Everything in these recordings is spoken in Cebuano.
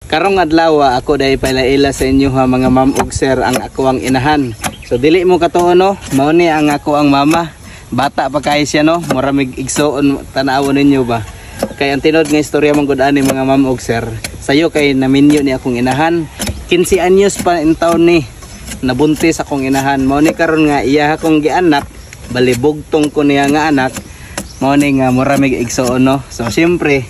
Karong adlaw ako dahil pailaila sa inyo ha, mga ma'am ug sir, ang ako ang inahan. So dili mo katuo, no, mao ni ang ako ang mama. Bata pa kay siya, no, mura mig igsuon tan-awon ninyo ba. Kay ang tinuod nga istorya man gud ani, mga ma'am ug sir. Sayo kay naminyo ni akong inahan. 15 anyos pa in taon ni nabuntis akong inahan. Mao ni karon nga iya akong gianak, bali bugtong ko niya nga anak. Mao ni nga mura mig igsuon, no. So siyempre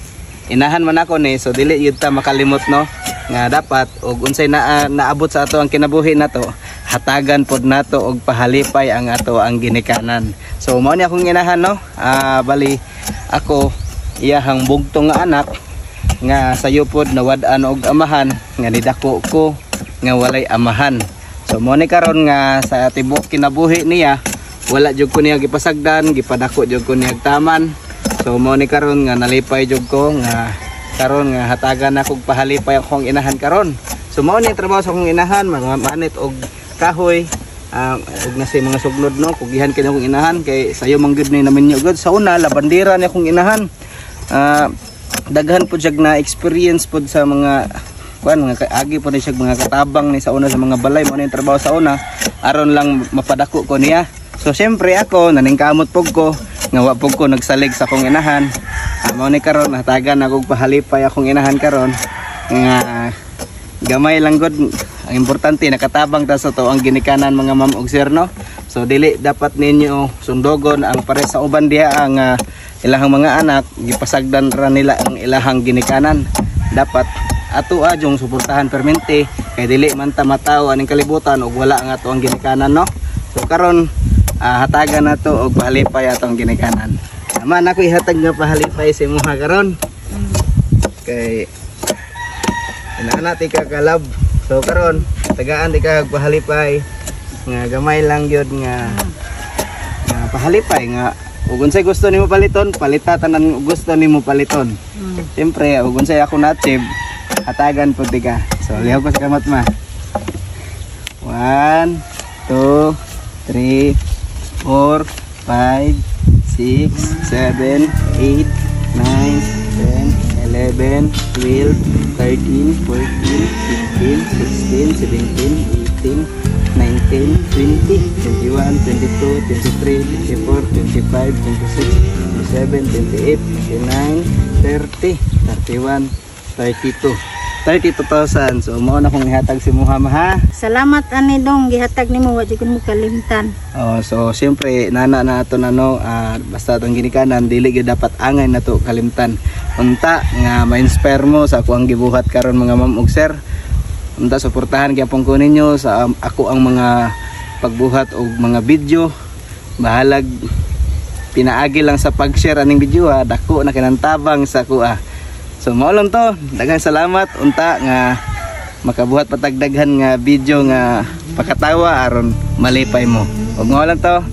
inahan man ako ni, so dili yun ta makalimot, no, nga dapat og unsay na naabot sa ato ang kinabuhi nato, hatagan pod nato og pahalipay ang ato ang ginikanan. So mao ni akong inahan, no. Bali ako iyahang bugtong nga anak nga sayo pod nawad-an og amahan, nga nidako ko nga walay amahan. So mao ni karon nga sa tibuok kinabuhi niya wala jud ko niya gipasagdan, gipadako jud ko niya taman. So mao ni karon nga nalipay jud ko nga karon nga hatagan ako og pahalipay akong inahan karon. So mao ni trabaho sa akong inahan, mga manit og kahoy, og na sa mga sugnod, no, kugihan kini akong inahan kay sayo man gyud ni naminyo gud. Sa una labandera ni akong inahan. Daghan pud siya na experience pud sa mga kuan, mga agi pud ni siya mga katabang ni sa una sa mga balay. Mao ni trabaho sa una aron lang mapadako ko niya. So siyempre ako naningkamot pug ko nga wa pug ko nagsalig sa akong inahan. Mao ni karon hatagan ako pahalipay akong inahan karon nga gamay lang gud. Ang importante nakatabang ta sa to ang ginikanan, mga ma'am ug sir, no. So dili dapat ninyo sundogon ang pare sa uban diha ang ilahang mga anak gipasagdan ra nila ang ilahang ginikanan. Dapat ato jong suportahan permente kay dili man ta matawo aning kalibutan ug wala ang ato ang ginikanan, no. So karon hatagan nato og pahalipay atong ginikanan. Ama nako ihatag nga pahalipay sa imuha karon. Kay inaana ti ka kalab. So karon tagaan di ka pahalipay nga gamay lang gyud nga nga pahalipay nga ug unsay gusto nimo paliton, palita tanan gusto nimo paliton. Siyempre ug unsay ako na-achieve, hatagan pud di ka. So lihok ko sa kamot, ma. 1 2 3 4 5 6 7 8 9 10 11 12 13 14 15 16 17 18 19 20 21 22 23 24 25 26 27 28 29 30 31 32 32,000. So mao na kong ihatag si Muhammad, ha. Salamat ani dong gihatag nimo, wa jud ko mo kalimtan. Oh, so siyempre nana na ato na, no, basta atong ginikanan dili gyud dapat angay nato kalimtan. Unta nga ma-inspire mo sa ako ang gibuhat karon, mga ma'am ug sir. Unta suportahan gyapon ko ninyo sa ako ang mga pagbuhat og mga video. Bahalag pinaagi lang sa pag-share aning video ha, dako na kinantabang sa ako ah. So mao lang to. Daghang salamat, unta nga makabuhat patagdaghan nga video nga pakatawa aron malipay mo. Ug mao lang to.